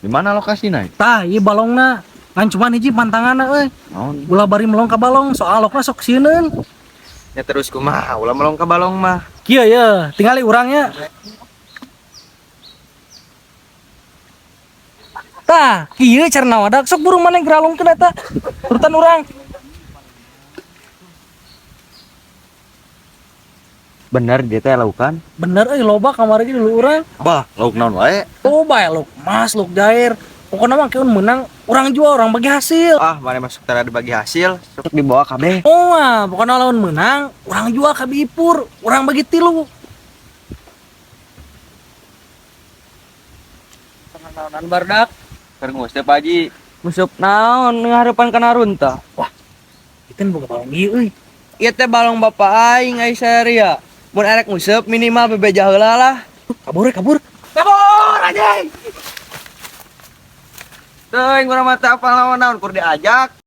Di mana lokasina? Tah, ieu balongna. Ngan cuman hiji pantanganna euy. Naon? Ulah bari melong ka balong, soal lokna sok sieuneun. Ya terus kumaha, ulah melong ka balong mah. Kieu ye, tingali urangnya. Tah, kieu cara wadak sok buru maneh geralungkeun eta. Turutan urang. Bener dia teh laukan. Bener euy, loba kamari ge dulu urang. Bah, lauk naon wae? Oh, bae lauk mas, lauk jair. Pokoknya mah keun menang urang jual, urang bagi hasil. Ah, mana masuk tara dibagi hasil, sok dibawa kabeh. Oh, ah, pokoknya lawan menang, urang jual ka Ipur, urang bagi tilu. Naonan bardak? Keur nguseup Pak Haji. Nguseup naon ngaharepan kana runtah? Itu boga balong ieu euy. Ieu teh balong bapak aing ai ria. Mun erek nguseup minimal bebeja heula lah. Kabur we, kabur. Kabur anjing. Teuing urang mah teu apal naon-naon kur diajak.